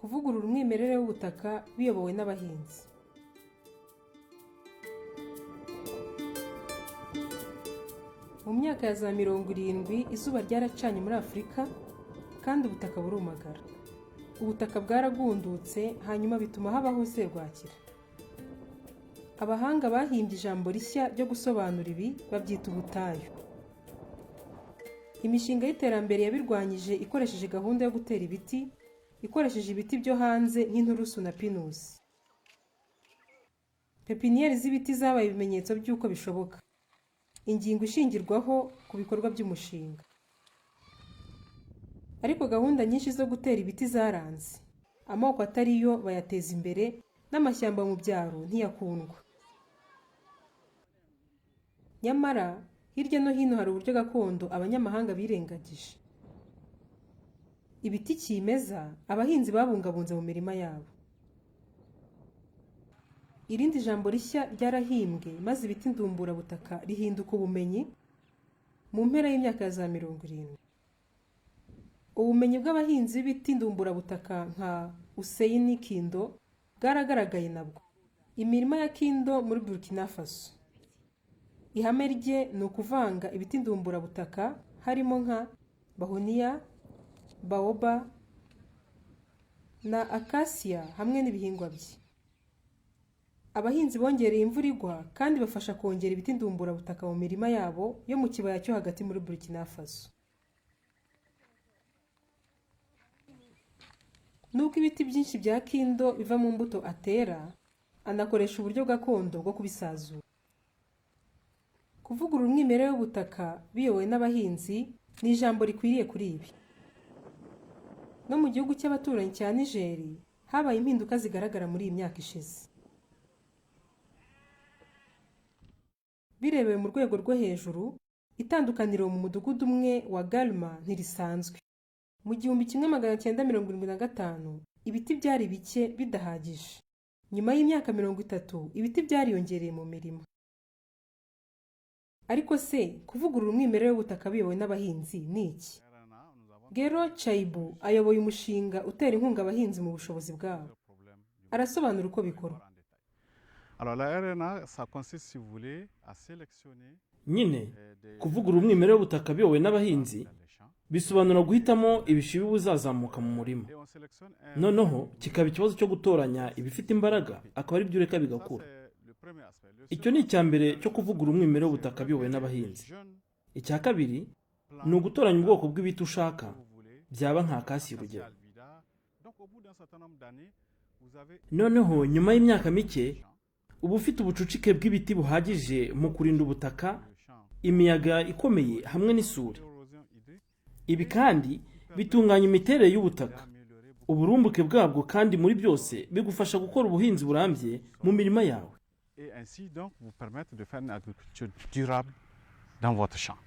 Kuvugurura umwimerere w'ubutaka biyobowe n'abahinzi. Mu myaka ya za 70 izuba ryaracanye muri Afurika kandi ubutaka burumagara. Ubutaka bwaragundutse, hanyuma bituma habaho serwakira. Abahanga bahimbye ijambo rishya ryo gusobanura ibi, babyita ubutayu. Imishinga y'iterambere yabirwanyije ikoresheje gahunda yo gutera ibiti, ikoresheje ibiti byo hanze nk'inturusu na pinusi. Pepiniyeri z'ibiti zabaye ibimenyetso by'uko bishoboka, ingingo ishingirwaho ku bikorwa by'umushinga. Ariko gahunda nyinshi zo gutera ibiti zaranze, amoko atari yo bayateza imbere, n'amashyamba mu byaro ntiyakundwa. Nyamara hirya no hino hari uburyo gakondo abanyamahanga birengagije, ibiti kimeza abahinzi babungabunze mu mirima yabo. Irindi jambo rishya ryarahimbwe, maze ibiti ndumburabutaka rihinduka ubumenyi mu mpera y'imyaka ya za 70. Ubumenyi bw'abahinzi b'ibiti ndumburabutaka nka Useyini Kindo bwaragaragaye nabwo. Imirima ya Kindo muri Burkina Faso. Ihame rye ni ukuvanga ibiti ndumburabutaka harimo nka bawunia, baobab na acacia hamwe n'ibihingwa bye. Abahinzi bongereye imvura igwa kandi bafasha kongera ibiti ndumburabutaka mu mirima yabo yo mu kibaya cyo hagati muri Burkina Faso. Nubwo ibiti byinshi bya Kindo biva mu mbuto atera, anakoresha uburyo gakondo bwo kubisazura. Kuvugurura umwimerere w'ubutaka biyobowe n'abahinzi ni ijambo rikwiriye kuri ibi. No mu gihugu cy'abaturanyi cya Nigeri habaye impinduka zigaragara muri iyi myaka ishize. Birebewe mu rwego rwo hejuru, itandukaniro mu mudugudu umwe wa Galma ntirisanzwe. Mu 1975 ibiti byari bike bidahagije. Nyuma y'imyaka 30 ibiti byariyongereye mu mirima. Ariko se kuvugurura umwimerere w'ubutaka biyobowe n'abahinzi ni iki? Gero Chaibu ayoboye umushinga utera inkunga abahinzi mu bushobozi bwabo. Arasobanura uko bikorwa. Alors la RNA, ça consiste, si vous voulez, à sélectionner Nyine des kuvugurura umwimerere w'ubutaka biyobowe n'abahinzi dans les champs. bisobanura guhitamo ibishibi bizazamuka mu murima. Et on sélectionne un. Noneho kikaba ikibazo cyo gutoranya ibifite imbaraga, akaba ari byo ureka Ça, bigakura. c'est le premier aspect. Le Icyo ni icya mbere cyo kuvugurura umwimerere w'ubutaka biyobowe n'abahinzi. jeune Icya kabiri ni ugutoranya ubwoko bw'ibiti ushaka, vous voulez, byaba nka acacia urugero. Albida. Donc au bout d'un certain nombre d'années, vous avez Noneho nyuma y'imyaka mike uba ufite ubucucike bw'ibiti buhagije mu kurinda ubutaka le champ imiyaga ikomeye hamwe n'isuri. d'érosion hydrique Ibi kandi bitunganya imiterere y'ubutaka, améliorer uburumbuke bwabwo, kandi muri byose bigufasha gukora ubuhinzi burambye mu mirima yawe. Et ainsi donc vous permettre de faire une agriculture durable dans votre champ.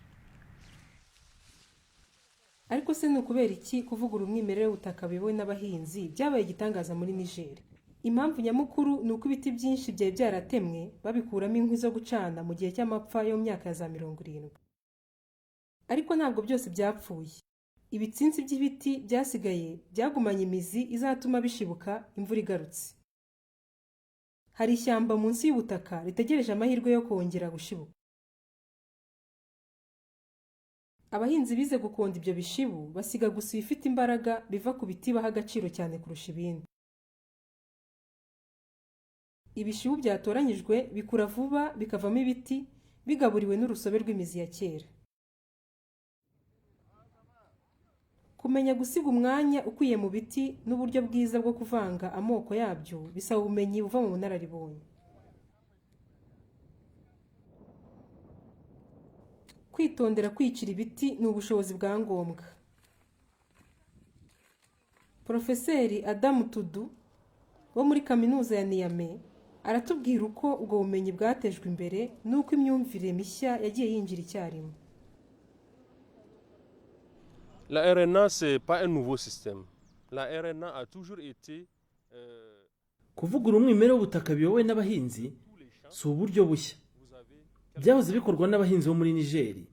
Ariko se ni ukubera iki kuvugurura umwimerere w'ubutaka biyobowe n'abahinzi byabaye igitangaza muri Niger? Impamvu nyamukuru ni uko ibiti byinshi byari byaratemwe babikuramo inkwi zo gucana mu gihe cy'amapfa yo mu myaka ya za 70. Ariko ntabwo byose byapfuye. Ibitsinsi by'ibiti byasigaye byagumanye imizi izatuma bishibuka imvura igarutse. Hari ishyamba munsi y'ubutaka ritegereje amahirwe yo kongera gushibuka. Abahinzi bize gukonda ibyo bishibu, basiga gusa ibifite imbaraga biva ku biti baha agaciro cyane kurusha ibindi. Ibishibu byatoranyijwe bikura vuba bikavamo ibiti bigaburiwe n'urusobe rw'imizi ya kera. Kumenya gusiga umwanya ukwiye mu biti n'uburyo bwiza bwo kuvanga amoko yabyo bisaba ubumenyi buva mu bunararibonye. Kwitondera kwicira ibiti ni ubushobozi bwa ngombwa. Porofeseri Adamu Tudu wo muri Kaminuza ya Niamey aratubwira uko ubwo bumenyi bwatejwe imbere n'uko imyumvire mishya yagiye yinjira icyarimwe. La RNA, ce n'est pas un nouveau système. La RNA a toujours été Kuvugurura umwimerere w'ubutaka biyobowe n'abahinzi si uburyo bushya. Byahoze bikorwa n'abahinzi bo muri Nigeri,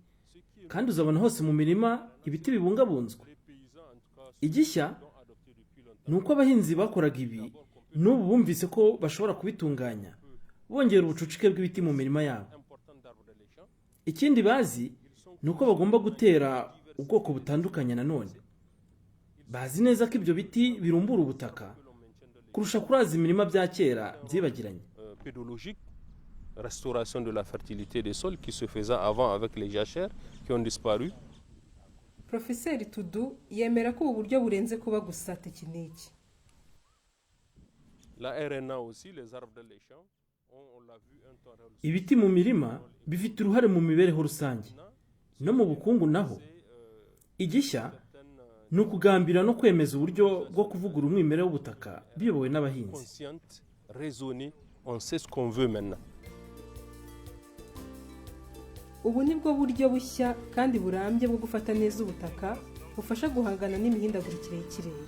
kandi uzabona hose mu mirima ibiti bibungabunzwe. Les paysans, en tout cas, Igishya l'ont adopté depuis longtemps. Ni uko abahinzi bakoraga ibi n'ubu bumvise ko bashobora kubitunganya, bongera ubucucike bw'ibiti mu mirima yabo. Ikindi bazi ni uko bagomba gutera ubwoko butandukanye. Nanone bazi neza ko ibyo biti birumbura ubutaka kurusha kuraza imirima bya kera byibagiranye. Pédologique, restauration de la fertilité des sols qui se faisait avant avec les jachères qui ont disparu. Profeseri Tudu yemera ko ubu buryo burenze kuba gusa tekiniki. La RNA aussi, les arbres dans les champs, on l'a vu un temps. Ibiti mu mirima bifite uruhare mu mibereho rusange no mu bukungu. Naho igishya ni ukugambira no kwemeza uburyo bwo kuvugurura umwimerere w'ubutaka biyobowe n'abahinzi. Consciente, raisonnée, on sait ce qu'on veut maintenant. Ubu ni bwo buryo bushya kandi burambye bwo gufata neza ubutaka, bufasha guhangana n'imihindagurikire y'ikirere.